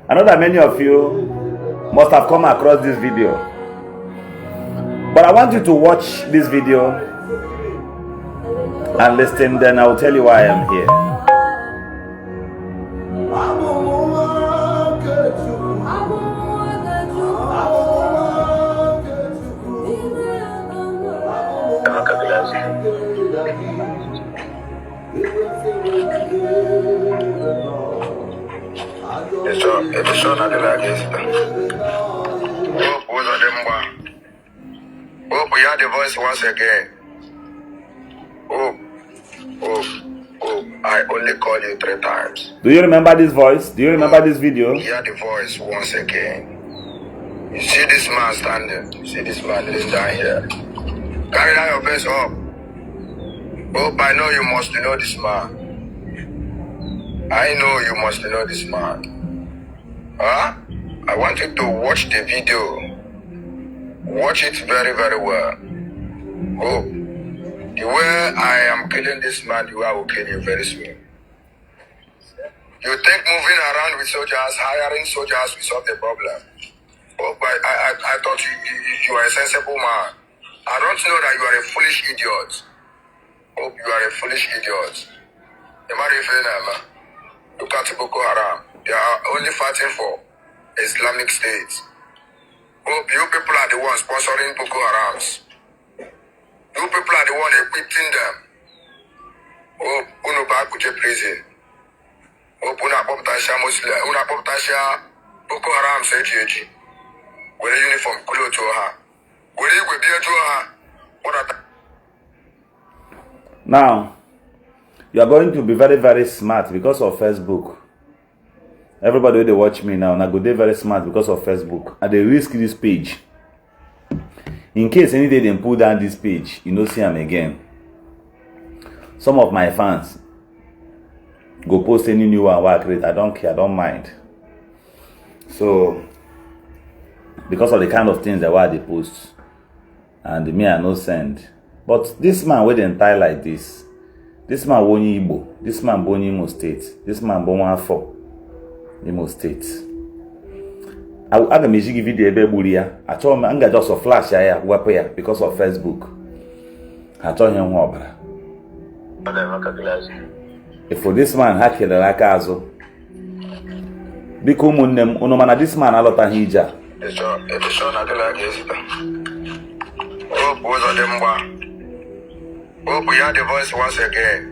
I know that many of you must have come across this video, but I want you to watch this video and listen, then I will tell you why I am here. Uzodinma. Hope we hear the voice once again. I only call you 3 times. Do you remember this voice? Do you remember this video? Hear the voice once again. You see this man standing. You see this man is down here. Carry down your face up. Hope I know you must know this man. I know you must know this man. Huh? I want you to watch the video. Watch it very, very well. Oh, the way I am killing this man, the way I will kill you very soon. You think moving around with soldiers, hiring soldiers will solve the problem? Oh, but I thought you are a sensible man. I don't know that you are a foolish idiot. Oh, you are a foolish idiot. Look at Boko Haram. They are only fighting for Islamic State. Oh, you people are the ones sponsoring Boko Harams. You people are the ones equipping them. Oh, uno back to prison. Oh, una poptasha Muslim, una poptasha Boko Haram sejeji. Where uniform kulo to her. Where you go be to her. What are now? You are going to be very, very smart because of Facebook. Everybody they watch me now, I go dey very smart because of Facebook. And they risk this page. In case any day they pull down this page, you know see them again. Some of my fans go post any new one I create. I don't care, I don't mind. So because of the kind of things that why they post, and me I no send. But this man with the entire like this man Wonyi Igbo, this man Bonyi Imo State, this man Bonwa for Imo State. I can give video ebe buria. I told him I'm just a flash here, weapon because of Facebook. I told him what. If for this man hacked the like azo, because unomana this man alota hija. it's on at the like oh, Uzodinma. Oh, we hear the voice once again.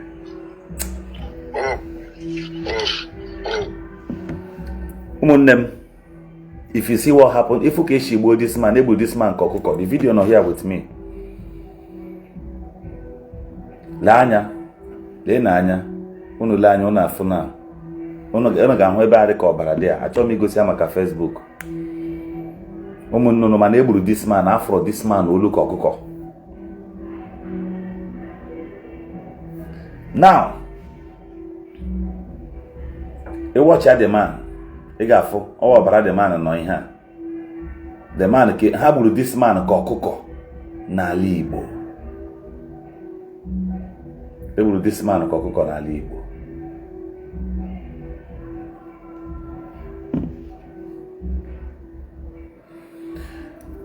If you see what happened, if okay, she will this man, able this man kokoko. The video not here with me. Lanya, Lenanya, Unu Lanya, Una Funa. Unu ga hwe ba record bara there. I told me go see maka Facebook. No man able this man, afro this man will look kokoko. Now, you watch the man. You got for all about the man annoying her. The man can have this man kokoko na Ala Igbo. They will this man kokoko na Ala Igbo.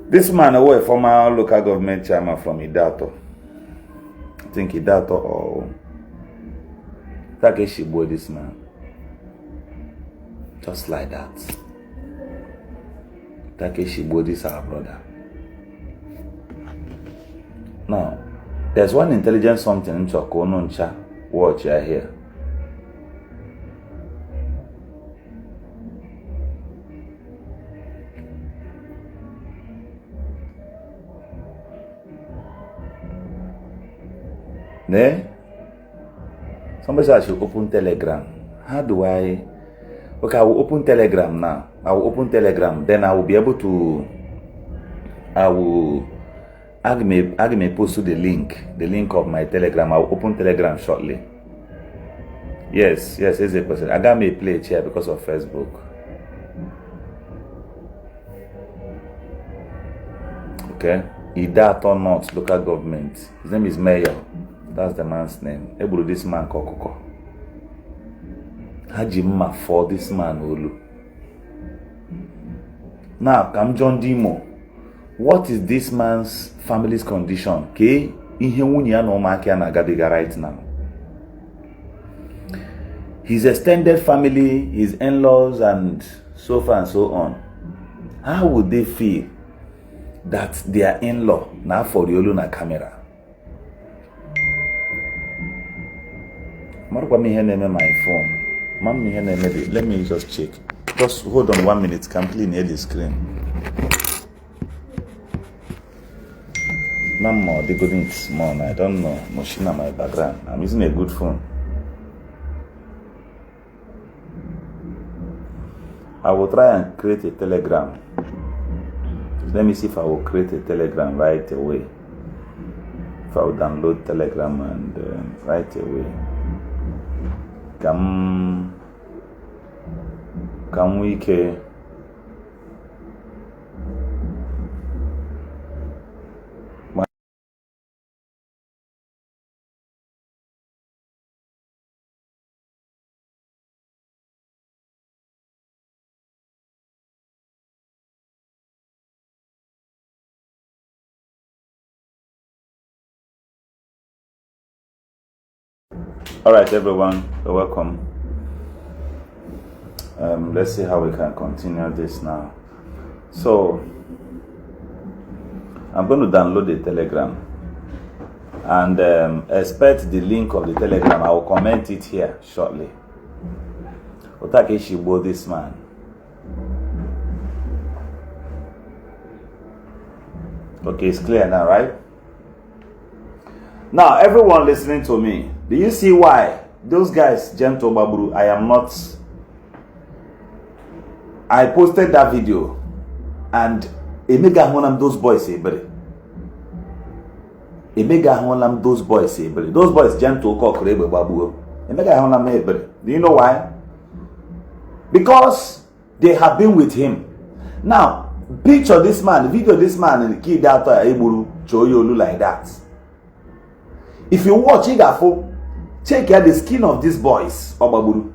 This man, a former local government chairman from Idato. I think Idato or Takeshi boy, this man. Just like that. Takeshi boy, this our brother. Now, there's one intelligent something in Chokononcha. Watch here. There? Somebody said I should open Telegram. How do I? Okay, I will open Telegram now. I will open Telegram. Then I will be able to. I may post the link of my Telegram. I will open Telegram shortly. Yes, it's a person. I got me play it here because of Facebook. Okay, Idato North local government. His name is Mayor. That's the man's name. Eburu this man kokoko. Hajima for this man Olu. Now, come John Dimo. What is this man's family's condition? Okay, ihe nwunye ya na ụmụaka na agabiga right now. His extended family, his in-laws, and so far and so on. How would they feel that their in-law now for the Olu na camera? My phone. Let me just check. Just hold on 1 minute. Can please near the screen. Mama, they couldn't small. I don't know. Machine on my background. I'm using a good phone. I will try and create a Telegram. Let me see if I will create a Telegram right away. If I will download Telegram and right away. Can we care? All right, everyone, welcome. Let's see how we can continue this now. So, I'm going to download the Telegram and expect the link of the Telegram. I will comment it here shortly. Otakeshibo, this man. Okay, it's clear now, right? Now, everyone listening to me, do you see why those guys, Gentle Baburu, I posted that video and a mega honam those boys say, a mega honam those boys say, those boys Gentle Cock Rebe Babu, a mega honam. Do you know why? Because they have been with him. Now, picture this man, video this man and the kid out Eburu Choyolu like that. If you watch Igafo, check out the skin of these boys, Obaburu.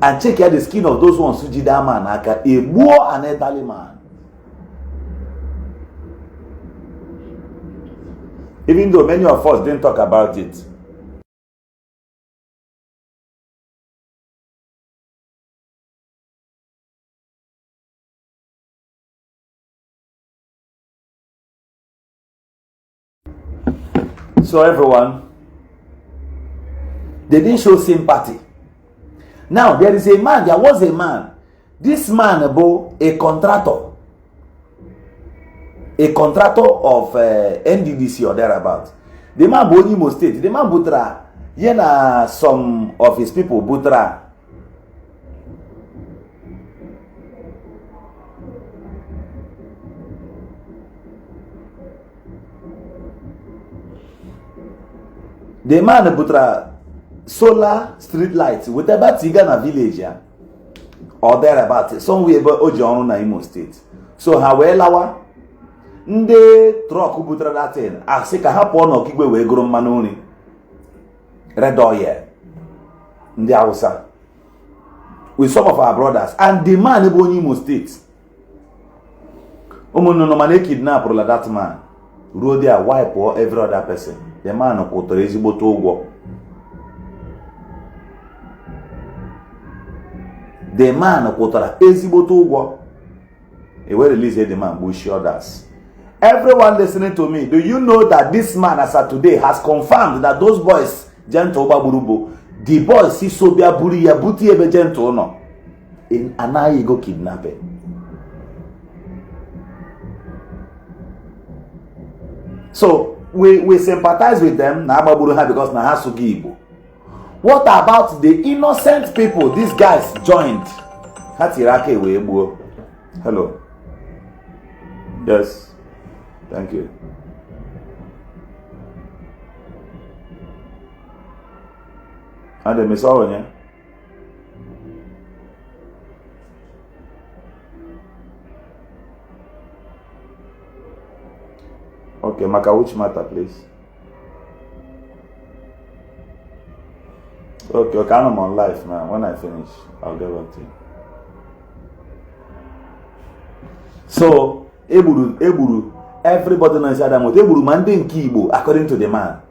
And check out the skin of those ones who did that man, a more an elderly man. Even though many of us didn't talk about it. So everyone, they didn't show sympathy. Now there is a man, there was a man. This man about a contractor of NDDC or thereabout. The man Bonimo State, the man Butra, yena some of his people Butra. The man Butra solar street lights with about Tigana village, yeah, or thereabout, somewhere about Ojo na Imo State. So however, nde truck Butra that thing, I say ka hapo no kigwe we gro manuni. Red oil. Nde Hausa. With some of our brothers and the man Imo State. Umunno man kidnap like that man. Ruo there wipe or every other person. The man kwụtara ezigbote ụgwọ. The man kwụtara ezigbote ụgwọ. He will release the man bush others. Everyone listening to me, do you know that this man as of today has confirmed that those boys gentle baburubo, the boys see sobia buri ya buti ebe gentle no. In anaghị go kidnapping. So we sympathize with them na agbaburu ha because na ha sugi Igbo. What about the innocent people these guys joined? Ha tiri aka wee gbuo. Hello. Yes. Thank you. And the Messiah. Okay, Maka, which matter, please? Okay, I'm on live now. When I finish, I'll get back to you. So, Eburu, everybody knows that Eburu mande nke Igbo according to the man.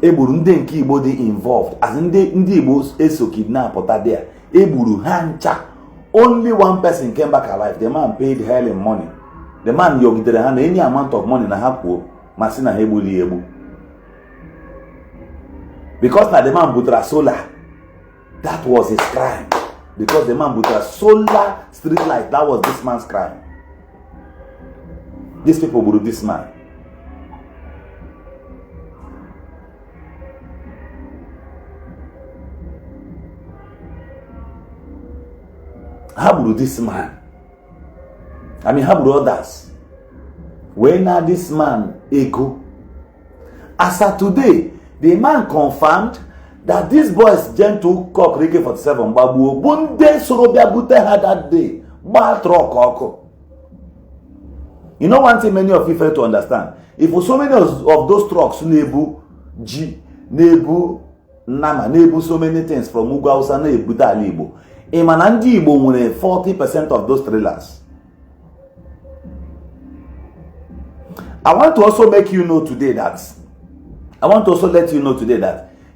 Eburu ndị nke Igbo dey involved as ndị Igbo eso kidnap pụta there. Eburu hancha. Only one person came back alive. The man paid hell in money. The man yogidere ha na any amount of money na ha kwuo ma sị na ha egbuli egbu. Because na the man butra solar. That was his crime. Because the man butra solar street light. That was this man's crime. These people buru this man. How buru this man? I mean, how buru others? When now this man ego? As of today, the man confirmed that these boys gentle cock Rike 47 babu bunde sorobia bute had that day. Bad rock. You know one thing many of you fail to understand. If so many of those trucks nebu G, nebu Nama, nebu so many things from Ugausa nebu Ala Igbo. Imanandi Igbo won 40% of those trailers. I want to also make you know today that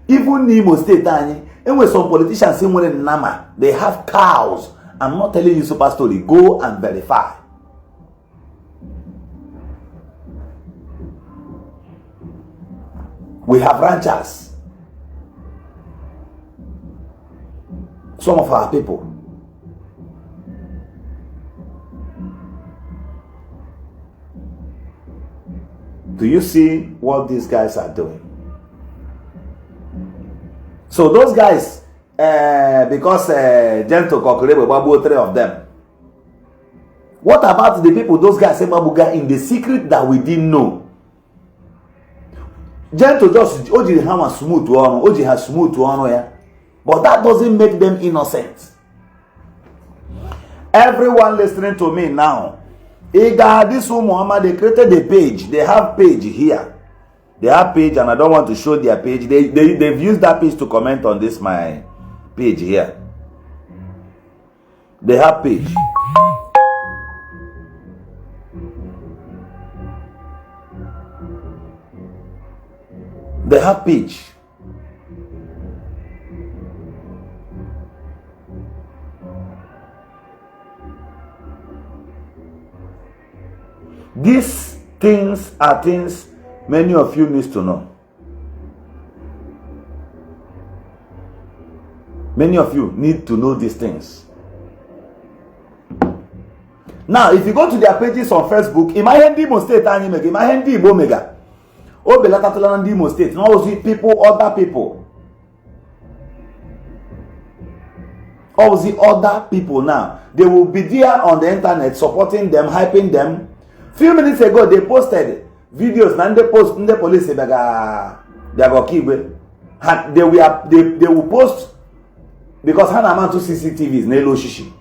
even in Imo State, and when some politicians say when in Nama, they have cows. I'm not telling you super story. Go and verify. We have ranchers. Some of our people. Do you see what these guys are doing? So those guys, because Gentle Kokorebo Babu, 3 of them. What about the people, those guys say Mabuga in the secret that we didn't know? Gentle just Oji has smooth to honor, Oji has smooth to honor, yeah. But that doesn't make them innocent. Everyone listening to me now, this Muhammad, they created a page. They have page here. They have page, and I don't want to show their page. They've used that page to comment on this my page here. They have page. They have page. These things are things many of you need to know. Many of you need to know these things. Now, if you go to their pages on Facebook, Imagine Imo State, Imagine Igbo Mega. Oh, Belatatolan Imo State. Now, people, other people. All the other people now. They will be there on the internet supporting them, hyping them. Few minutes ago, they posted videos and they post the police they will post because Hanaman to CCTVs Nelo Shishi.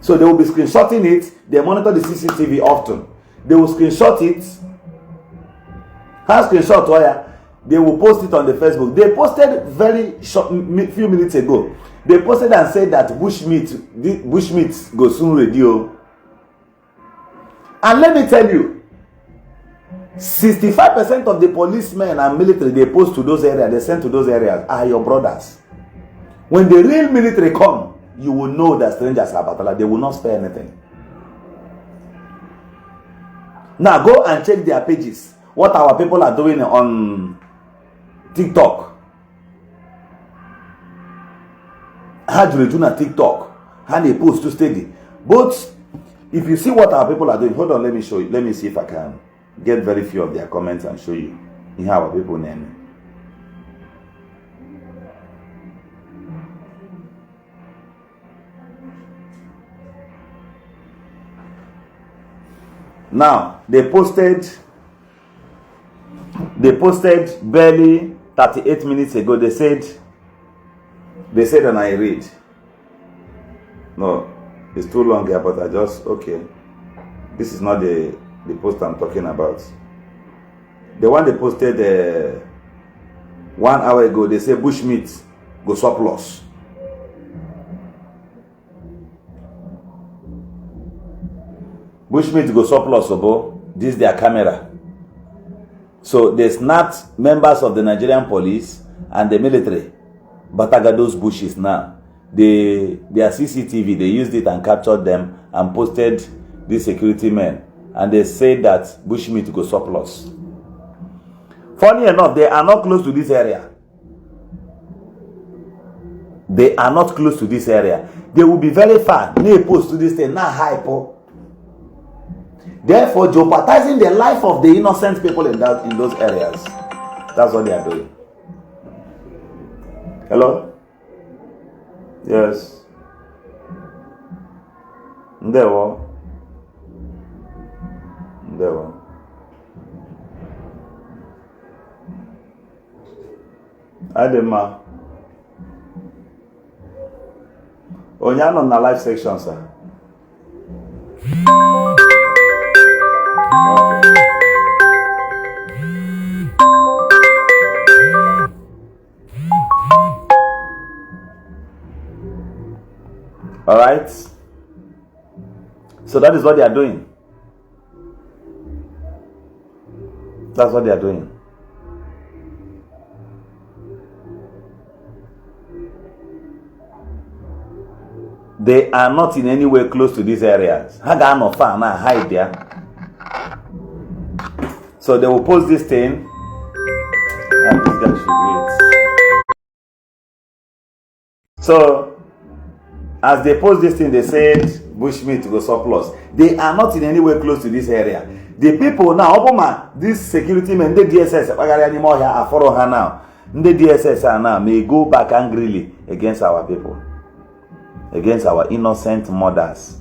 So they will be screenshotting it. They monitor the CCTV often. They will screenshot it. Have screenshot wire. They will post it on the Facebook. They posted very short few minutes ago. They posted and said that bushmeat go soon radio. And let me tell you, 65% of the policemen and military they post to those areas, they send to those areas, are your brothers. When the real military come, you will know that strangers are battle. They will not spare anything. Now go and check their pages. What our people are doing on TikTok. How do they do on TikTok? How they post to steady. But if you see what our people are doing, hold on, let me show you. Let me see if I can get very few of their comments and show you in how our people name. Now they posted barely 38 minutes ago. They said and I read. No, it's too long here, but I just okay. This is not the post I'm talking about. The one they posted 1 hour ago, they say bushmeat go surplus. Bushmeat go surplus, this is their camera. So they snapped members of the Nigerian police and the military, bataga those bushes now. Their CCTV, they used it and captured them and posted these security men. And they said that bushmeat go surplus. Funny enough, they are not close to this area. They are not close to this area. They will be very far. They post to this thing, not hypo. Therefore, jeopardizing the life of the innocent people in those areas. That's what they are doing. Hello? Yes. Ndewo. Adema. Onyano na live section, sir. All right. So that is what they are doing. That's what they are doing. They are not in any way close to these areas. Haga no far now hide there. So they will post this thing. And this guy should wait. So as they post this thing, they said bushmeat go surplus. They are not in any way close to this area. The people now, Obama, this security men, the DSS, anymore here, I follow her now. The DSS are now may go back angrily against our people, against our innocent mothers.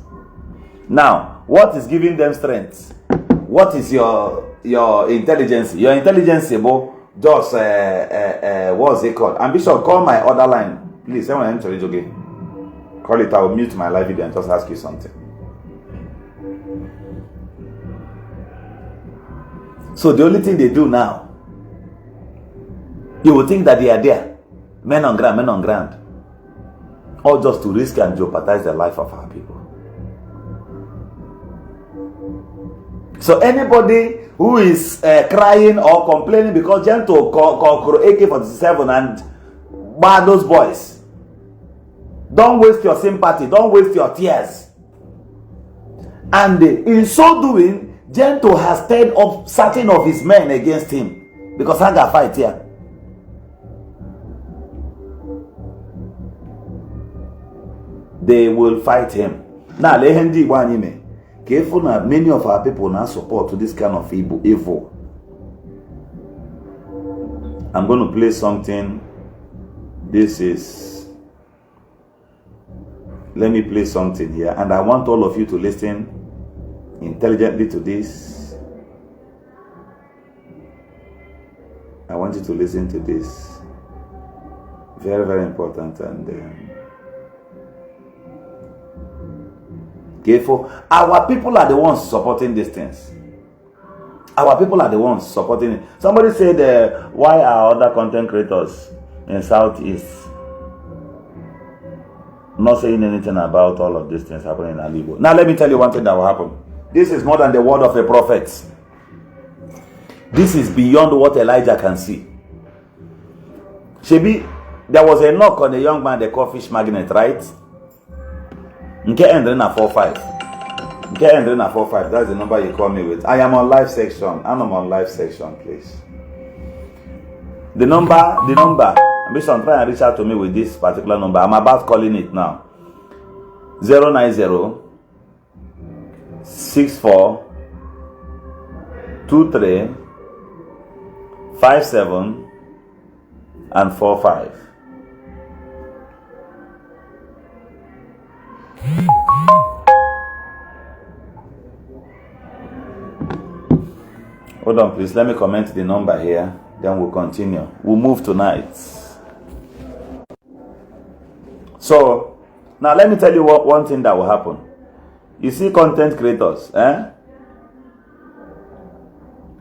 Now, what is giving them strength? What is your intelligence? Your intelligence, just what's it called? Ambition, call my other line, please. Someone enter it again. Call it. I will mute my live video and just ask you something. So the only thing they do now, you will think that they are there, men on ground, all just to risk and jeopardize the life of our people. So anybody who is crying or complaining because Gento call AK-47 and bar those boys, don't waste your sympathy, don't waste your tears. And in so doing, Gento has stirred up certain of his men against him because Saga fight here. They will fight him. Now, careful now, many of our people now support to this kind of evil. I'm going to play something. Let me play something here, and I want all of you to listen intelligently to this. I want you to listen to this. Very, very important. And careful. Our people are the ones supporting these things. Our people are the ones supporting it. Somebody said, why are other content creators in Southeast not saying anything about all of these things happening in Ala Igbo? Now let me tell you one thing that will happen. This is more than the word of a prophet. This is beyond what Elijah can see. Shebi, there was a knock on a young man, the called fish magnet, right? Nke ending na 45. Nke ending na 45. That's the number you call me with. I am on live section. I'm on live section, please. The number. Ambition, try and reach out to me with this particular number. I'm about calling it now. 090 64 23 57 and 45. Hold on, please. Let me comment the number here. Then we'll continue. We'll move tonight. So, now let me tell you one thing that will happen. You see content creators,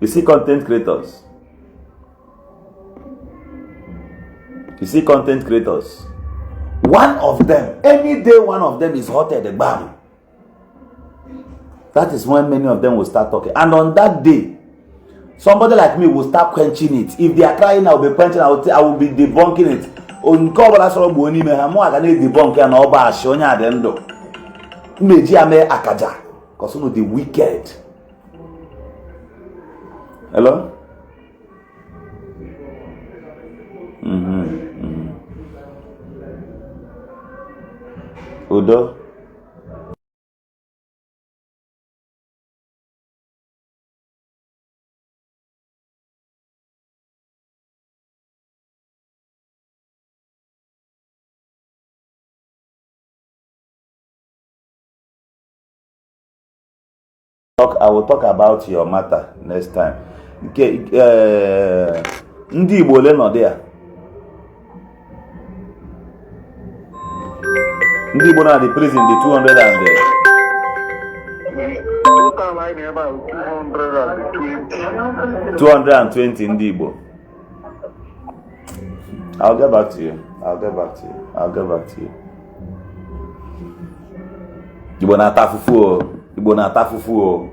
You see content creators. You see content creators. One of them, any day one of them is hot at the bar. That is when many of them will start talking. And on that day, somebody like me will start quenching it. If they are crying, I will be quenching. I will be debunking it. On cover so boni me hamo aga na debunk ya na oba ashi onye ade ndo. Meji ame akaja. Because you know the wicked. Hello? Udo? I will talk about your matter next time. Okay, ndị Igbo ole nọ there? Ndị Igbo nọ at the prison, the 200 and the... Total line about 220. 220 ndị Igbo. I'll get back to you. I'll get back to you. Igbo na-ata fufu o. Igbo na-ata fufu o.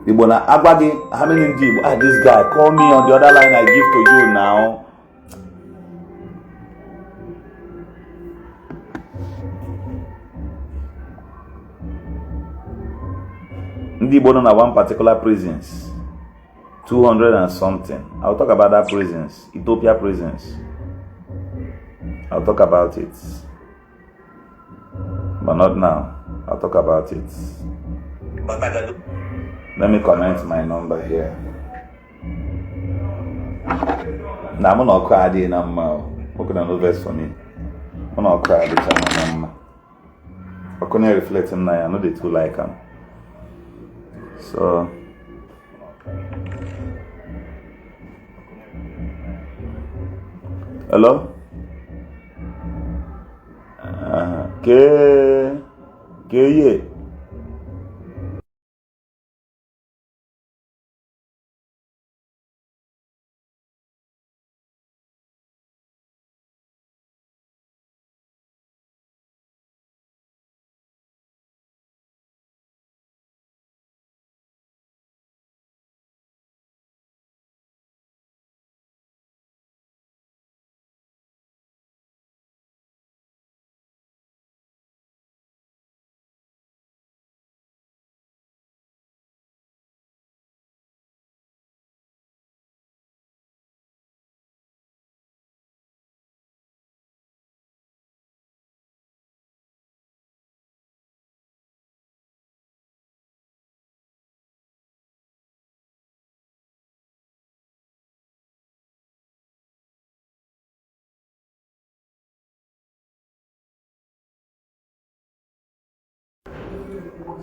Igbo na agwagi how many ndị Igbo? This guy call me on the other line I give to you now. Ndị Igbo na one particular prisons. 200 and something. I'll talk about that prisons. Ethiopia prisons. I'll talk about it. But not now. I'll talk about it. Let me comment my number here. Now I'm not crying now. What can I know best for me? I'm not crying. I'm not reflecting now. I know they too like them. So. Hello? Yeah.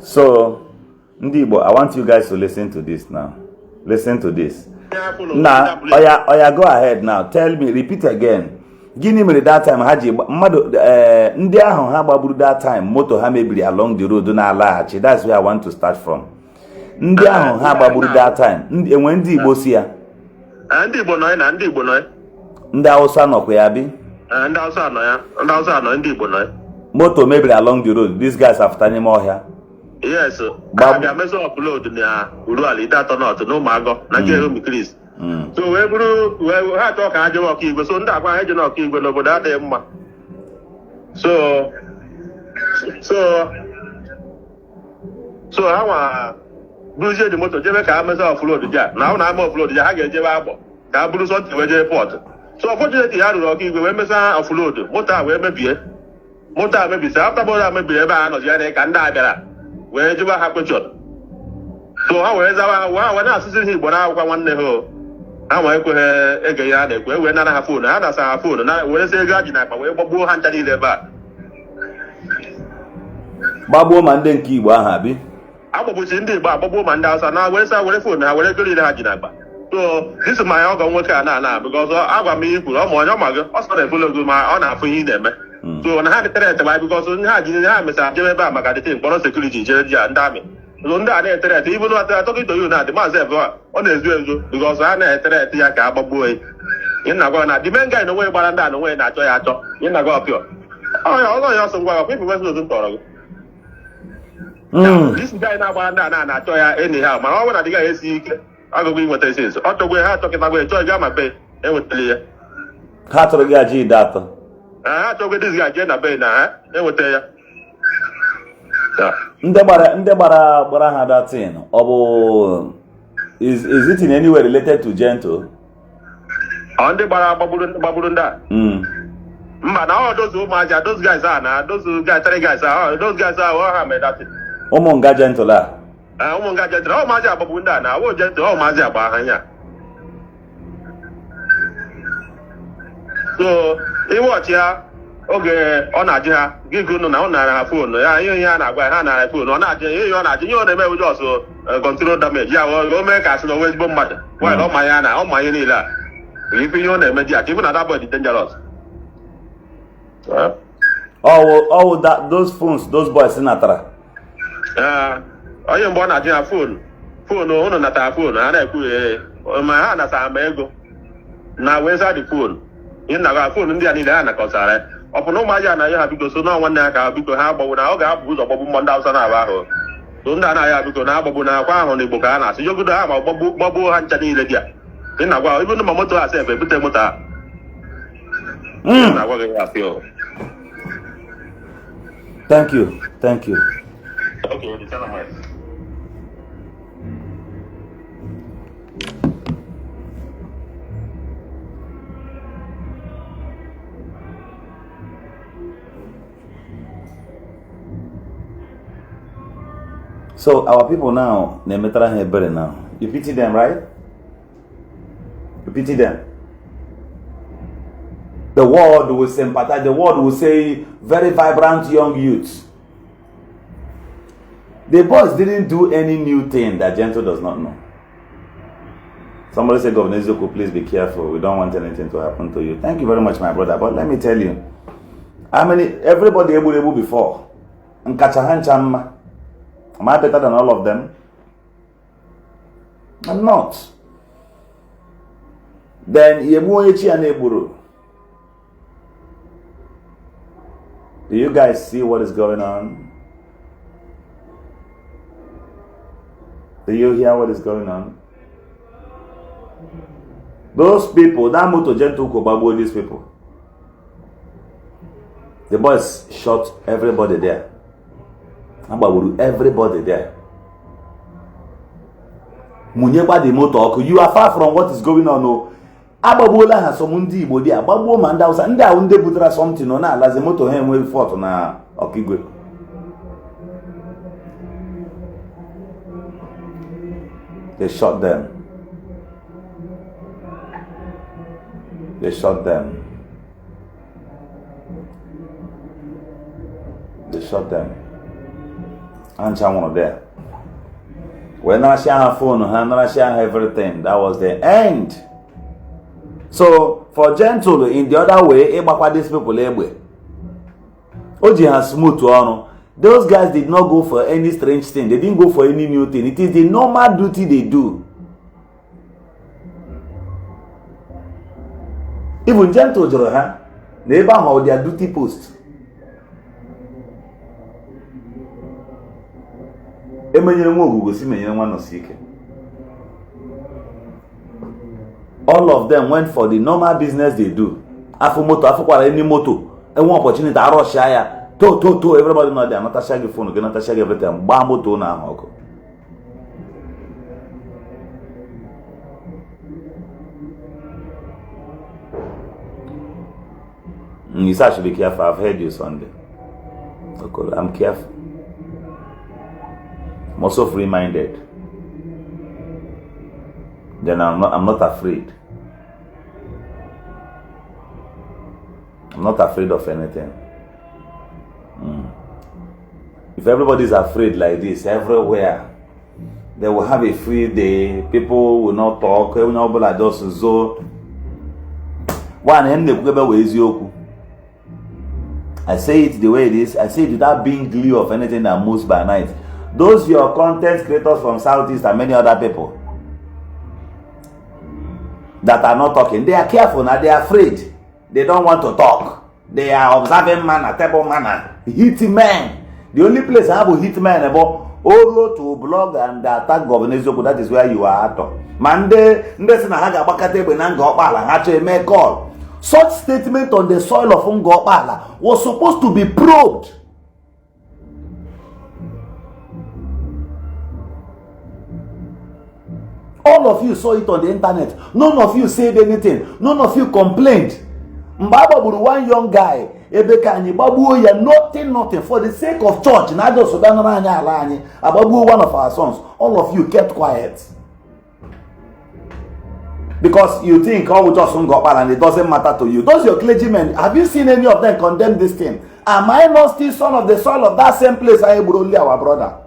So, Ndibo, I want you guys to listen to this now. Listen to this. Now, Oya, go ahead now. Tell me, repeat again. Gini mere that time haji mmadu ndị ahụ ha gbaburu that time moto ha mebiri along the road na alaghachi. That's where I want to start from. Ndị ahụ ha gbaburu that time. Enwe ndị Igbo si ya. Ndị Igbo nọ na ndị Igbo nọ. Ndị Hausa nọkwa ya bi. Ndị Hausa nọ ya. Ndị Hausa nọ ndị Igbo nọ. Moto mebiri along the road. These guys after n'ime ọhịa. Yes, I mess upload na Uruali data not no mago, Nigeria Chris. So we had talk I do okay, but so that I do not keep with that Emma. So how Bruce the motor, Jamaica, myself upload the jet. Now I'm upload the Haggard Jabbo. I blew something with the airport. So unfortunately, I don't keep when Messa upload. Motor, where maybe Motor maybe after Motor maybe a man or Janek and die. Where you have a shot. So how is our when I see what I want to know? I want to have a gay when I have phone, and I have phone, and I will say, God, I will go hunt in the back. Babu Manden Kiwa happy. I was in the Babu Mandas, and I will say, what phone, I will go to the Hajinaba. So this is my organ worker now because I got me put on my mother, also a full of my honor for them. So I had to tell it because I didn't have Mr. Jemba Magazine for security, and damn. Lunda even though I'm talking to you now, the myself on his doing because I had to Yaka boy. You're not going to the man guy in the way, but I'm down the way, not you're not going to. Oh, I also people wasn't talking. This guy now, I told you anyhow. My own, I think I see. I go what I say. Otto, we have talking about Joy Gamma Bay. And with the Hatrogaji data. I told this guy, Jenna Bay now. They will tell you. Ndebara had that thing. Is it in any way related to Gentle? On the Babulunda. But now those guys are now, those guys are, those guys are all made that. Omonga Gentle. Omonga Gentle, oh, Maja Babunda now, oh, Gentle, oh, Maja Bahanya. So, he watch here. Okay, on Aja, give you no phone. Yeah, you are phone. On Aja, you are the man also control damage. Yeah, well, make us always bomb mother. Well, on my Anna, on my Nila. If you know, even another body dangerous. That those phones, those boys in Atra. I am born Aja phone. Phone, no, not a phone. And I could, my hand as I'm ego. Now, where's the phone? In the phone, in the Anna Cosare. Upon no Maya, I have because so no one can because how about now got boots of Bobu 1,000 hours. Don't I have because now Babuna on the Bocana. So you could have a Bobu Hantani Lydia. In a while, even the Mamoto has a bit of Mota. Thank you. Thank you. Okay, tell them. So our people now, they metra better now. You pity them, right? You pity them. The world will sympathize. The world will say very vibrant young youths. The boys didn't do any new thing that Gentle does not know. Somebody said, Governor Zoko, please be careful. We don't want anything to happen to you. Thank you very much, my brother. But let me tell you, everybody able before. Am I better than all of them? I'm not. Then Yemuechi and Eburu. Do you guys see what is going on? Do you hear what is going on? Those people, that moto gentle Kobabu, these people. The boys shot everybody there. Everybody there. Munyeba the motor, you are far from what is going on. No, Ababola has some Igbo there. Babu Manda was and there unde putra something on as the motor him will fought na Okigwe. They shot them. They shot them. They shot them. And someone there. When I share her phone, I share everything. That was the end. So for Gentle, in the other way, these people Oji has smooth to honor. Those guys did not go for any strange thing. They didn't go for any new thing. It is the normal duty they do. Even Gentle Joroha, never hold their duty post. All of them went for the normal business they do. Afu moto, afu kwa any moto. And one opportunity, I rush here. To, everybody know they are not a shaggy phone, not a shaggy everything. Bam moto na. You say I should be careful. I've heard you Sunday. Okay, I'm careful. I'm also free-minded. Then I'm not afraid. I'm not afraid of anything. If everybody is afraid like this everywhere, they will have a free day. People will not talk. Everyone just so. One end I say it the way it is. I say it without being glee of anything that moves by night. Those your content creators from Southeast and many other people that are not talking, they are careful now. They are afraid. They don't want to talk. They are observing manner, table manner, hitmen. The only place I have a hitman about Oro to blog and attack Governor Zoko, that is where you are at. Mande, make call. Such statement on the soil of Ngopala was supposed to be probed. All of you saw it on the internet. None of you said anything. None of you complained. Mbaba Buru, one young guy, Ebekani, Babu, nothing for the sake of church. Nado Sudananya Alani, Ababu, one of our sons. All of you kept quiet. Because you think all just Ngopal and it doesn't matter to you. Those your clergymen, have you seen any of them condemn this thing? Am I not still son of the soil of that same place I only our brother?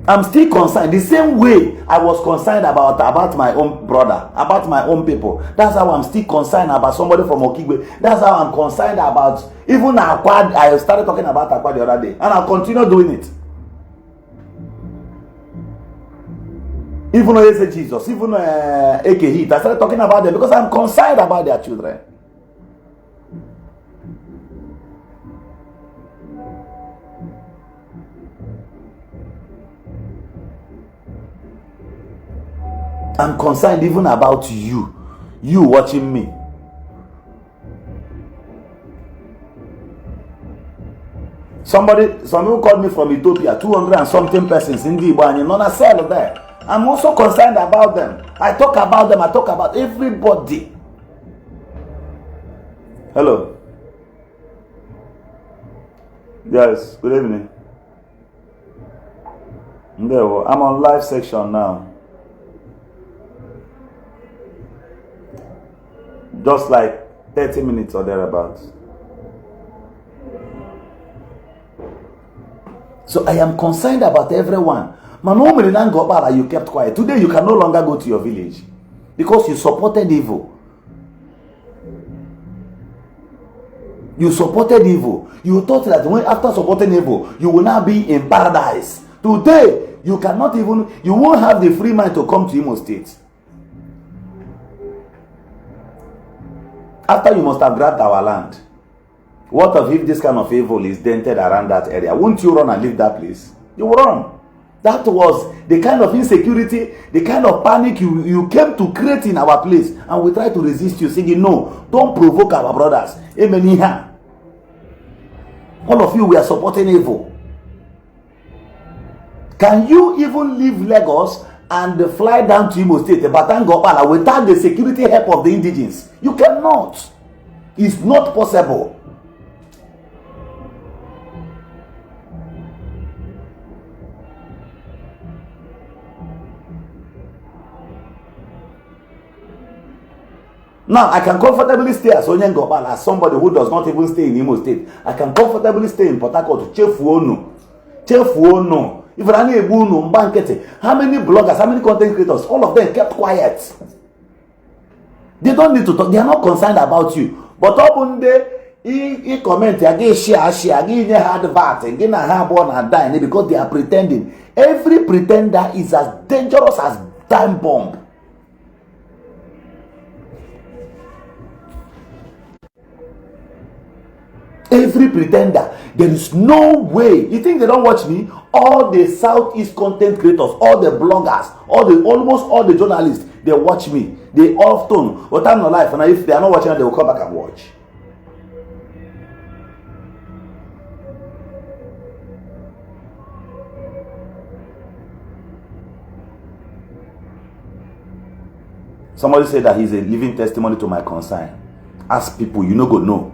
I'm still concerned the same way I was concerned about my own brother, about my own people. That's how I'm still concerned about somebody from Okigwe. That's how I'm concerned about even Akwad. I started talking about Akwad the other day, and I'll continue doing it. Even though they say Jesus, even AKH, I started talking about them because I'm concerned about their children. I'm concerned even about you watching me. Some people called me from Ethiopia, 200 and something persons in the Igbo, and none are sell there. I'm also concerned about them. I talk about them. I talk about everybody. Hello. Yes, good evening. I'm on live section now. Just like 30 minutes or thereabouts. So I am concerned about everyone. You kept quiet. Today you can no longer go to your village because you supported evil. You supported evil. You thought that when after supporting evil, you will now be in paradise. Today you cannot even. You won't have the free mind to come to Imo State. After you must have grabbed our land. What if this kind of evil is dented around that area? Won't you run and leave that place? You will run. That was the kind of insecurity, the kind of panic you came to create in our place. And we try to resist you, saying, no, don't provoke our brothers. Amen. All of you were supporting evil. Can you even leave Lagos and fly down to Imo State, Batangopala, without the security help of the indigenes? You cannot. It's not possible. Now, I can comfortably stay as Onyengopal, as somebody who does not even stay in Imo State. I can comfortably stay in Port Harcourt. Chefuono. If how many bloggers, how many content creators, all of them kept quiet. They don't need to talk. They are not concerned about you. But open day, he comment, again share, again hard VAT, again have born and die because they are pretending. Every pretender is as dangerous as time bomb. Every pretender. There is no way. You think they don't watch me? All the Southeast content creators, all the bloggers, almost all the journalists, they watch me. They often, what time of life, and if they are not watching, they will come back and watch. Somebody said that he's a living testimony to my concern. Ask people, you know, go know.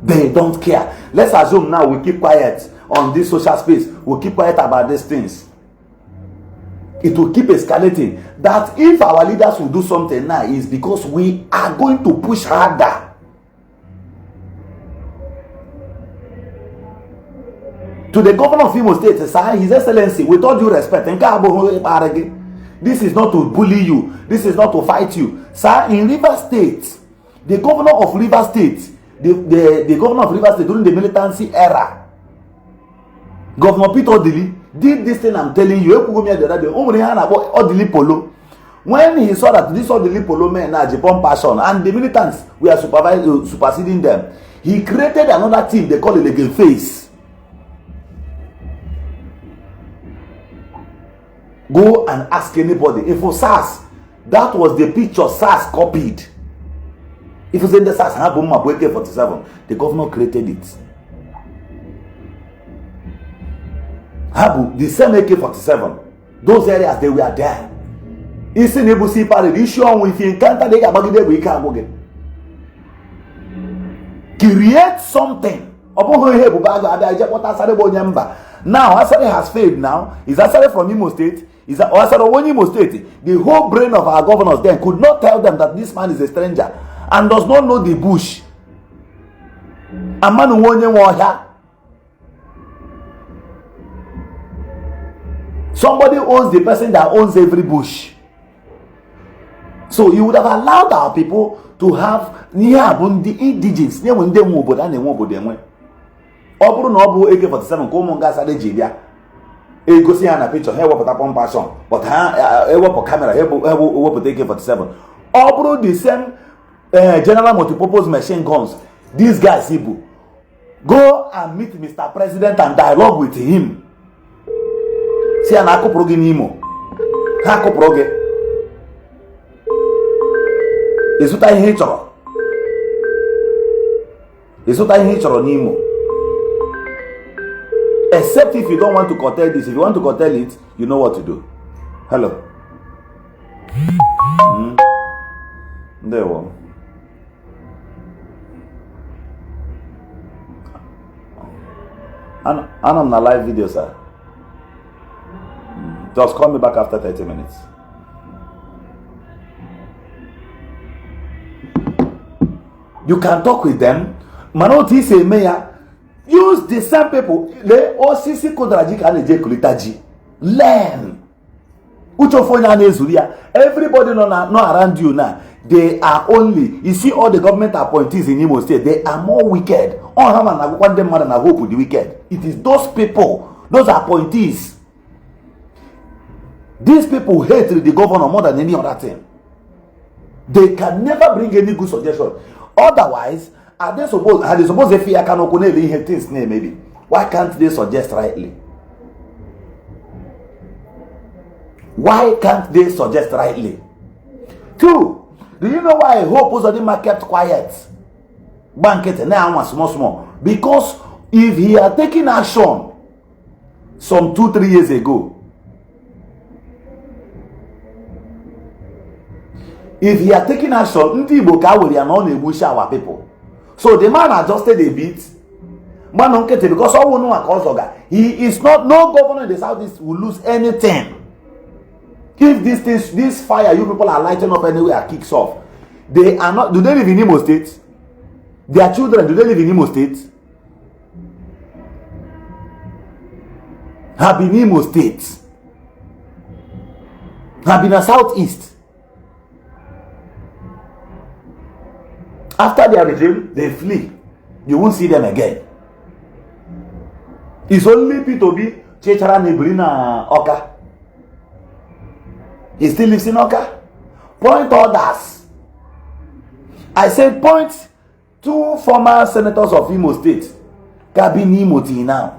They don't care. Let's assume now we keep quiet on this social space. We'll keep quiet about these things. It will keep escalating. That if our leaders will do something now, is because we are going to push harder. To the governor of Imo State, sir, His Excellency, with all due respect, this is not to bully you. This is not to fight you. Sir, in River State, the governor of River State, the governor of River State during the militancy era, Governor Peter Odili, did this thing I'm telling you. When he saw that this Odili Polo men are Japan passion and the militants were superseding them, he created another team they call it Legal Face. Go and ask anybody. If for SARS, that was the picture SARS copied. If you say the SARS have AK-47, the governor created it. Habu, the same AK-47, those areas they were there. It's in Ebusi Parade. You sure if you encounter the Abagide, we can't go get. Create something. Now, Asare has failed now. Is Asare from Imo State? Is Asare from Imo State? The whole brain of our governors then could not tell them that this man is a stranger and does not know the bush. A man who won't. Somebody owns the person that owns every bush. So you would have allowed our people to have the indigenous. Oburu no bu AK-47 ko mo nga sare jibia e gosi ya na picture he wepụta pompation but ha ewepụ camera he wepụta AK-47. Oburu the same general multipurpose machine guns. These guys Ibu go and meet Mr. President and dialogue with him. Si ana akopro gi n'Imo ha akopro gi isuta ihe chọrọ n'Imo. Except if you don't want to curtail this. If you want to curtail it, you know what to do. Hello. There we go. And I'm on a live video, sir. Just call me back after 30 minutes. You can talk with them. Manoti say mayor. Use the same people. Le OCC Kodraji and J Kulitaji. Learn. Everybody not around you now. They are only. You see all the government appointees in Imo State. They are more wicked. The wicked. It is those people. Those appointees. These people hate the governor more than any other thing. They can never bring any good suggestion. Otherwise, are they supposed if I can things maybe? Why can't they suggest rightly? Why can't they suggest rightly? Two, do you know why Hope Uzodinma kept quiet? Banket now small. Because if he had taken action some 2-3 years ago, if he had taken action, our people. So the man adjusted a bit. Because he is not, no governor in the Southeast will lose anything. If this fire you people are lighting up anywhere kicks off, they are not. Do they live in Imo State? Their children, do they live in Imo State? Have been Imo State. Have been a Southeast. After their regime, they flee. You won't see them again. It's only P2B, Chechara Nebrina Oka. He still lives in Oka. Point orders. I said point 2 former senators of Imo State. Kabini Imo till now.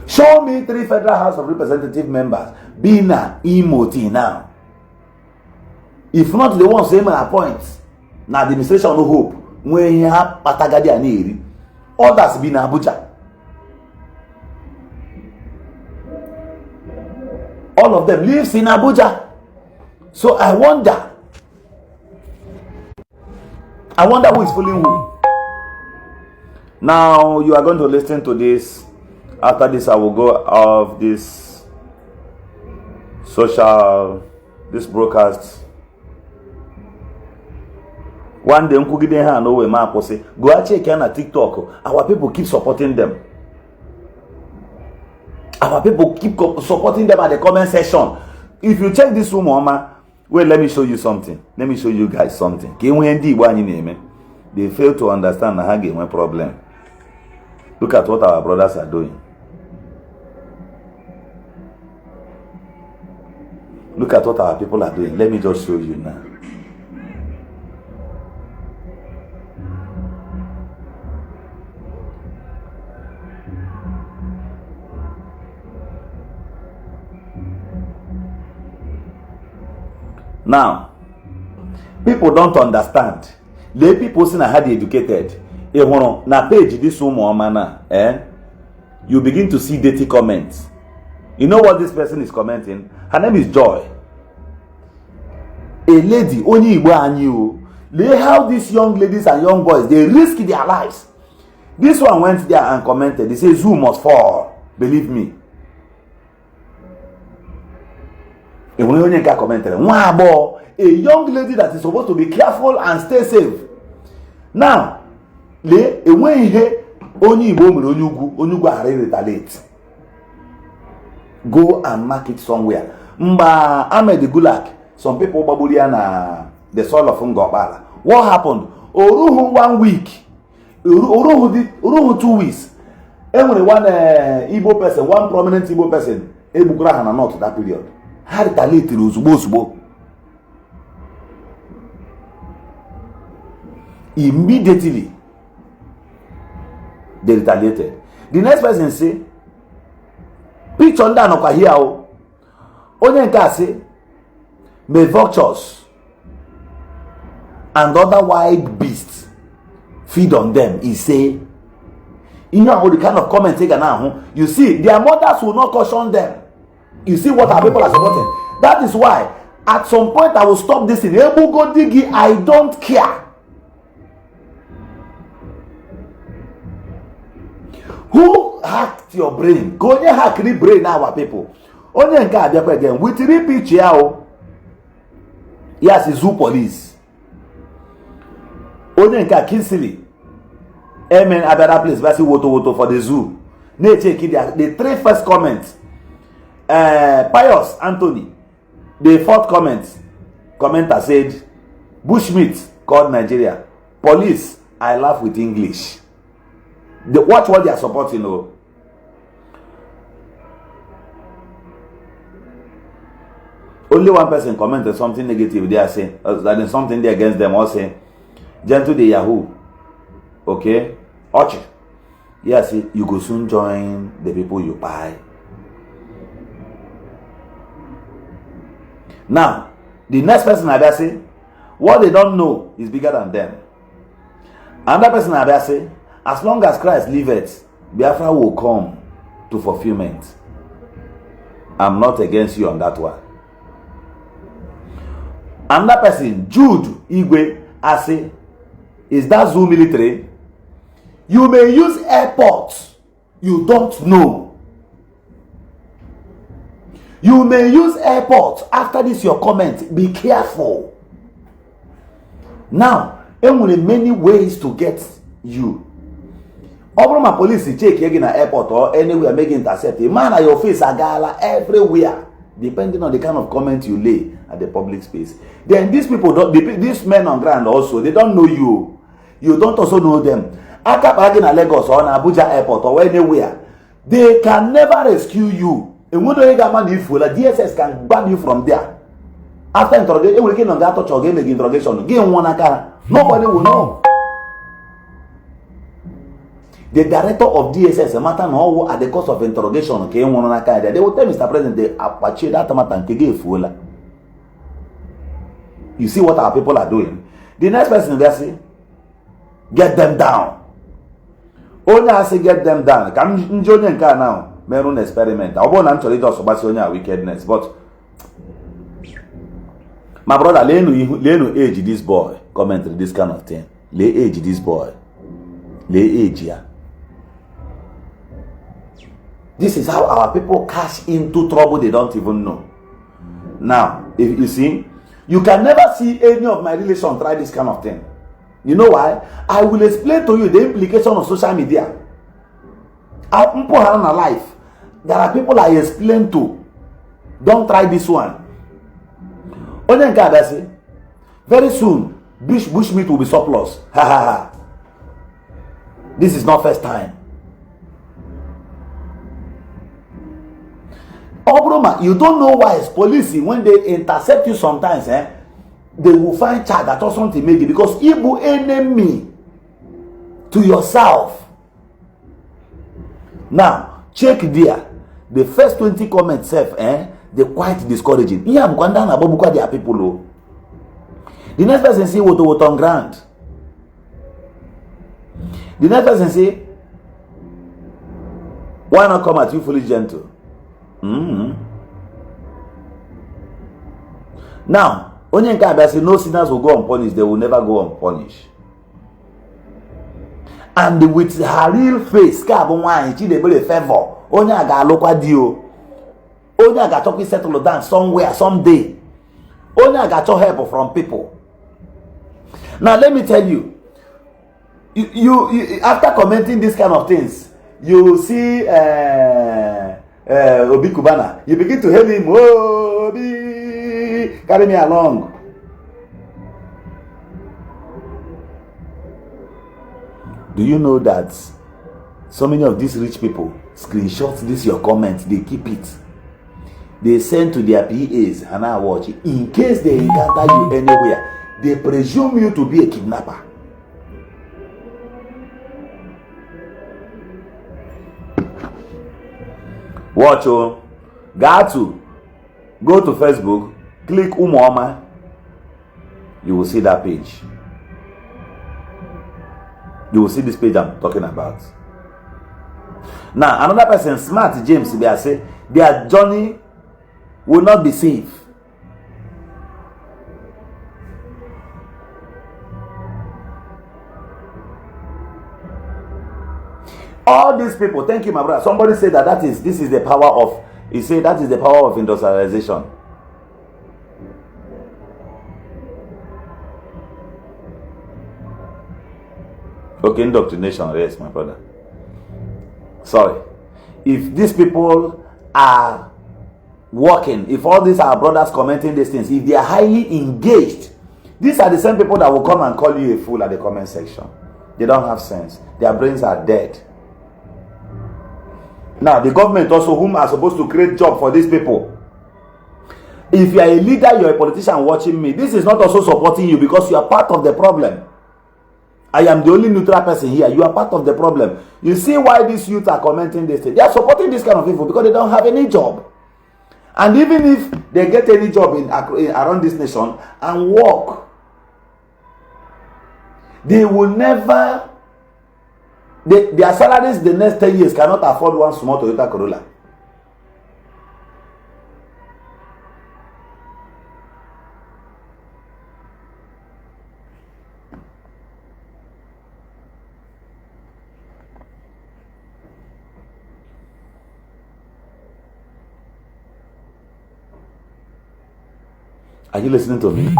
Show me 3 Federal House of Representative members being Imo till now. If not the ones they may appoint, now the administration no hope. When you have Patagadi and Eri, others be in Abuja. All of them lives in Abuja. So I wonder who is fooling who. Now you are going to listen to this. After this, I will go off this broadcast. One day, go and check on TikTok. Our people keep supporting them. Our people keep supporting them at the comment section. If you check this room, Mama, well, let me show you something. Let me show you guys something. They fail to understand the problem. Look at what our brothers are doing. Look at what our people are doing. Let me just show you now. Now, people don't understand. The people saying are highly educated. Na page this woman, you begin to see dirty comments. You know what this person is commenting? Her name is Joy. A lady, only Igbo and you. How these young ladies and young boys, they risk their lives. This one went there and commented. They say Zoo must fall. Believe me. A young lady that is supposed to be careful and stay safe. Now, go and mark it somewhere. Mba Ahmed Gulak, some people babuliana the soul of Ngobala. What happened? Oruhu 1 week. Oruhu 2 weeks. Every one Igbo person, one prominent Igbo person, Ebukura and not that period. Had retaliated Uzbo. Immediately they retaliated. The next person say, picture down of here. Only can say, may vultures and other wild beasts feed on them. He say, you know the kind of comment taken now. You see, their mothers will not caution them. You see what our people are supporting. That is why at some point I will stop this in Ebugo Digi. I don't care. Who hacked your brain? Go on, hack the brain our people. Only again with 3 pictures. Yes, it's zoo police. Only Kinsili. Amen. Other place, but woto for the zoo. Nature the 3 first comments. Pius Anthony. The 4th commenter said, Bushmeat called Nigeria. Police, I laugh with English. Watch what they are supporting. Only one person commented something negative. They are saying that is something they against them. Or say, gentle the Yahoo. Okay? Ochi. Yes, you go soon join the people you buy. Now, the next person I say, what they don't know is bigger than them. Another person I say, as long as Christ liveth, Biafra will come to fulfillment. I'm not against you on that one. Another person, Jude Igwe, I say, is that zoo military? You may use airports. You don't know. You may use airports. After this, your comment, be careful. Now, there are many ways to get you. Over my police check again at airport or anywhere make intercept. A man at your face a gala everywhere, depending on the kind of comment you lay at the public space. Then these people don't. These men on ground also they don't know you. You don't also know them. Again at Lagos or on Abuja airport or anywhere, they can never rescue you. And when you get man if the DSS can ban you from there. After interrogation, we can get touch or game interrogation. Game one aka. Nobody will know. The director of DSS, a matter now at the cost of interrogation, came one aka. They will tell Mr. President they apache that matter and give full. You see what our people are doing. The next person they say, get them down. Only I say get them down. Come join now. Merun experiment. I won't actually just about wickedness, but my brother, Lenu age this boy. Commentary this kind of thing. Lay age this boy. Lay age here. This is how our people cash into trouble they don't even know. Now, if you see, you can never see any of my relation try this kind of thing. You know why? I will explain to you the implication of social media. People are in life. There are people I explain to. Don't try this one. Very soon, bush meat will be surplus. Ha ha ha. This is not first time. Obroma, you don't know why it's police when they intercept you sometimes, they will find charge that or something maybe because Igbo enemy to yourself. Now, check there. The first 20 comments they're quite discouraging. They are people. The next person say what on ground. The next person say, why not come at you fully gentle? Now, only say no sinners will go unpunished, they will never go unpunished. And with her real face, she dey favor. Only I got local deal. Only I got to settle down somewhere, someday. Only I got to help from people. Now let me tell you, you after commenting these kind of things, you see Obi Kubana, you begin to hail him. Oh, Obi, carry me along. Do you know that so many of these rich people screenshot this your comment, they keep it, they send to their PAs and I watch it. In case they encounter you anywhere, they presume you to be a kidnapper. Watch, go to Facebook, click Umuoma, you will see that page. You will see this page I'm talking about. Now, another person, Smart James, they say their journey will not be safe. All these people, thank you, my brother. Somebody said that this is the power of, he said that is the power of industrialization. Okay, indoctrination, yes, my brother. Sorry. If these people are working, if all these are brothers commenting these things, if they are highly engaged, these are the same people that will come and call you a fool at the comment section. They don't have sense. Their brains are dead. Now, the government also, whom are supposed to create job for these people. If you are a leader, you are a politician watching me, this is not also supporting you because you are part of the problem. I am the only neutral person here. You are part of the problem. You see why these youth are commenting this thing. They are supporting this kind of people because they don't have any job. And even if they get any job around this nation and work, they will never, their salaries the next 10 years cannot afford one small Toyota Corolla. Are you listening to me?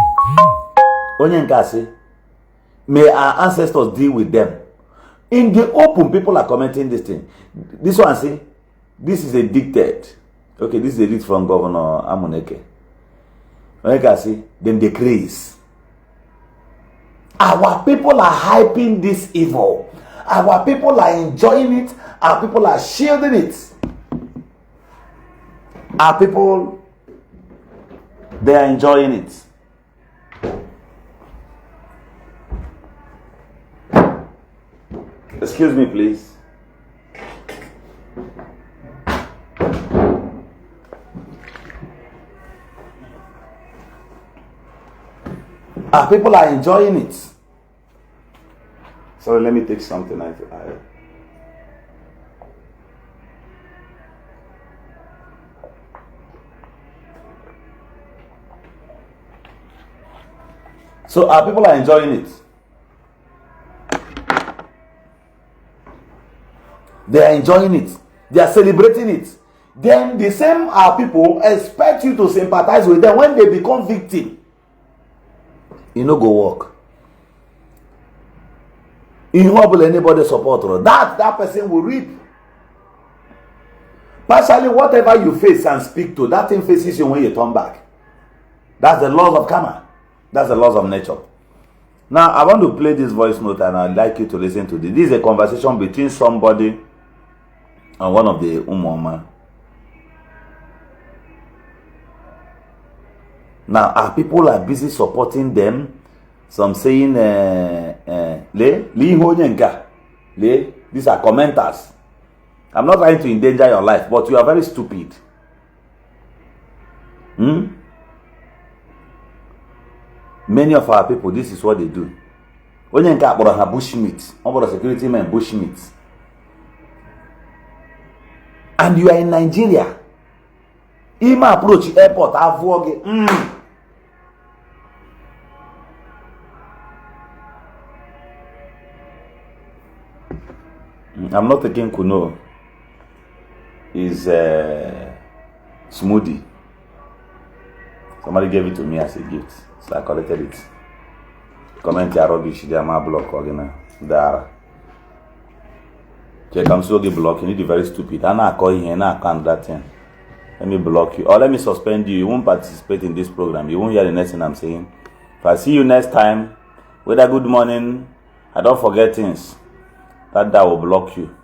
Onyenkasi, may our ancestors deal with them. In the open, people are commenting this thing. This one, see, this is a dictate. Okay, this is a dictate from Governor Amuneke. Onyenkasi, then they craze. Our people are hyping this evil. Our people are enjoying it. Our people are shielding it. Our people They are enjoying it. Excuse me, please. People are enjoying it. Sorry, let me take something. So people are enjoying it. They are enjoying it. They are celebrating it. Then the same people expect you to sympathize with them when they become victim. You no go work. You will anybody support her. That person will reap. Partially, whatever you face and speak to, that thing faces you when you turn back. That's the laws of karma. That's the laws of nature. Now, I want to play this voice note and I'd like you to listen to this. This is a conversation between somebody and one of the Umoma. Now, people are busy supporting them. Some saying, these are commenters. I'm not trying to endanger your life, but you are very stupid. Many of our people, this is what they do. Onyenka akpọrọ ha bushmeat, ọbụrụ security men bushmeat. And you are in Nigeria. Ima approach airport, avoge. I'm not taking Kuno. Is smoothie. Somebody gave it to me as a gift, so I collected it. Comment your rubbish, they are my block organ. There. Check, I'm so block. You need to be very stupid. I'm not calling here, I can't that thing. Let me block you, or let me suspend you. You won't participate in this program. You won't hear the next thing I'm saying. If I see you next time, whether good morning, I don't forget things. That will block you.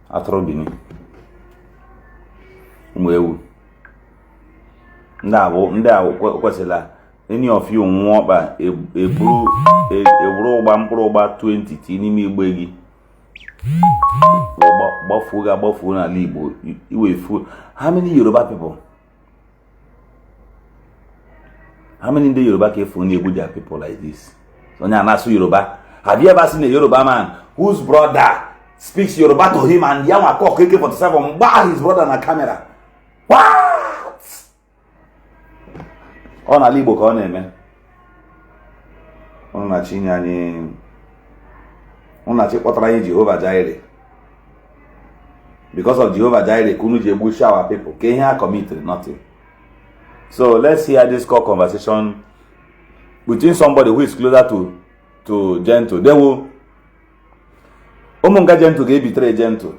After Bini. Any of you want by a roba 20 tinimi begi. Buffuna Libo. You will fool. How many Yoruba people? How many in the Yoruba came from Abuja people like this? So now Nasu Yoruba. Have you ever seen a Yoruba man whose brother speaks Yoruba to him and Yama call AK-47 bar his brother on a camera? What? On Ala Igbo ka man. On na chinyani. On na chikotara Jehovah Jireh. Because of Jehovah Jireh, kunu jebu shower people. Kenya committed nothing. So let's hear this call conversation between somebody who is closer to gentle. They will Omunga gentle get betray gentle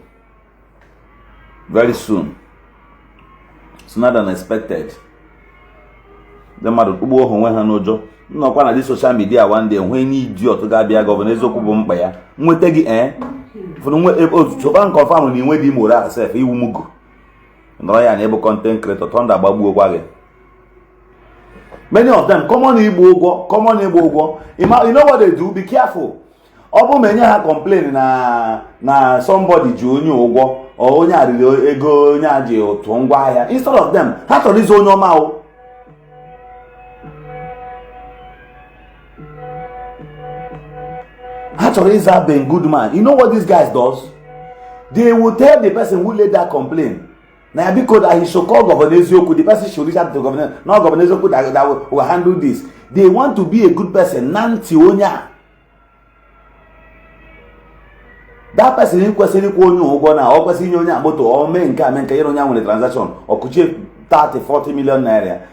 very soon. It's not unexpected. The mother Ubo when her no job. No kwa na this social media one day when ni idiot ga bia governor ezoku bu mkpa ya. Nwete gi for no so ban confirm ni nwe di moral self iwu mugu. No ya na ebe content creator thunder gbagbu ogwa ge. Many of them common Igbo Ugwo. You know what they do? Be careful. Obu many ha complain na somebody ji onye ụgwọ or onye arịrị ego onye aji otu ngwa ahịa. Instead of them, ha chọrọ izo onye ọma o. Ha chọrọ iza ben good man. You know what these guys does? They will tell the person who laid that complaint. Now because he should call Governor Ezioku, the person should reach out to the governor. Not Governor Ezioku that will handle this. They want to be a good person. Nanti onya. That person in question is going or person in your motor or men can make a transaction or could you 30-40 million naira.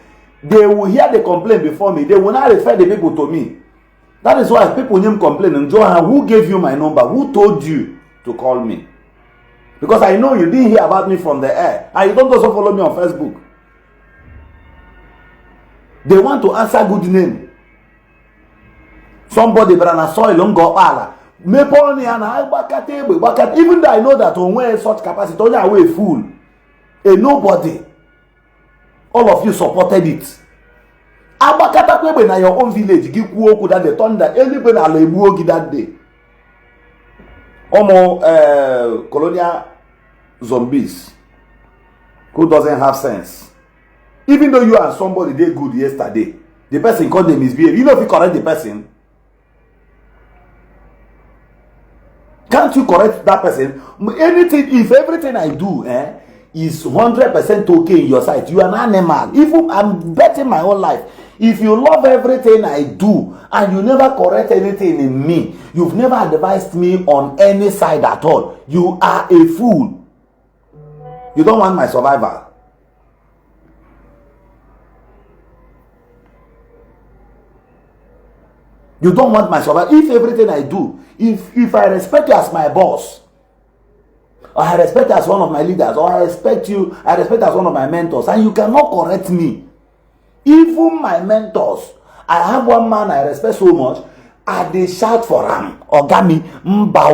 They will hear the complaint before me. They will not refer the people to me. That is why people name complain and Johan, who gave you my number? Who told you to call me? Because I know you didn't hear about me from the air. And you don't also follow me on Facebook. They want to answer good name. Somebody brana soil on go ala. Even though I know that on where such capacity, only away fool. A nobody. all of you supported it. Agbakata kwebe na your own village, give kuoku that the thunder, anybody Ala Igbo that day. Colonial zombies who doesn't have sense. Even though you and somebody did good yesterday, the person called them misbehave. You know if you correct the person, can't you correct that person? Anything, if everything I do is 100% okay in your sight, you are an animal. Even I'm betting my whole life. If you love everything I do and you never correct anything in me, you've never advised me on any side at all, you are a fool. You don't want my survival. You don't want my survival. If everything I do, if I respect you as my boss, or I respect you as one of my leaders, or I respect you as one of my mentors, and you cannot correct me, even my mentors, I have one man I respect so much, they shout for him, Ogami, no, but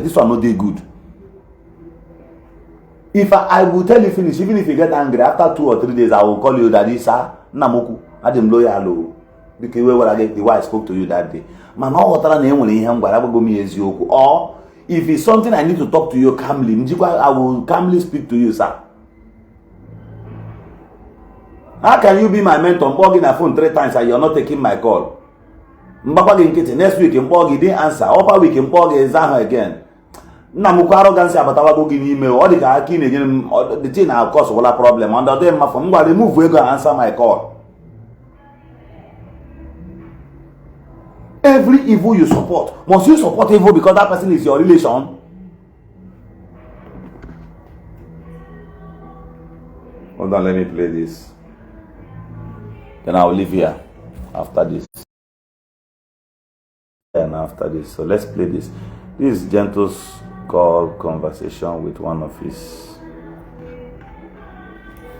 this one not dey good. If I will tell you finish, even if you get angry, after 2 or 3 days, I will call you daddy, sir, Namoku, Adam loyal, because where I get the way I spoke to you that day. Man, all what I or if it's something I need to talk to you calmly, I will calmly speak to you, sir. How can you be my mentor? I'm bugging a phone 3 times and you're not taking my call. Next week, you didn't answer. Upper week, you exam again. Namuku arrogance about our booking email. All the thing will cause a problem. Under them, from remove we go answer my call. Every evil you support, must you support evil because that person is your relation? Hold on, let me play this. Then I'll leave here after this. And after this, so let's play this. This is Gentle's call conversation with one of his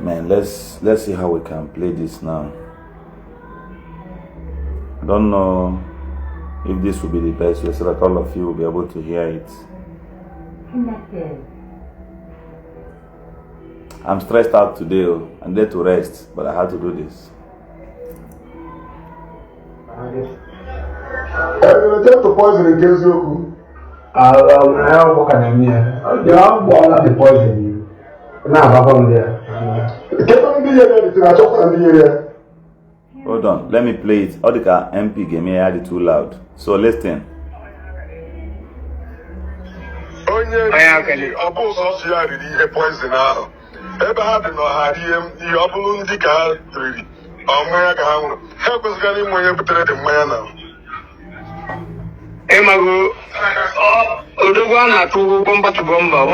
men. Let's see how we can play this now. I don't know if this will be the best way so that all of you will be able to hear it. Connected. I'm stressed out today. I'm there to rest, but I had to do this. Just to poison against you. I work on me. You have bought the poison you. Now, I'm there. Hold on, let me play it. Odika MP gave me it too loud. So listen. Poison now. Ebe ha dị n'ọha rie ihe ọ bụrụ ndị ka ha riri mmanya ka ha nwụrụ ha ekwesịghị inwe onye butere dị mmanya na Emago odogwa na-atụ ụgwọ mbatụ bọmba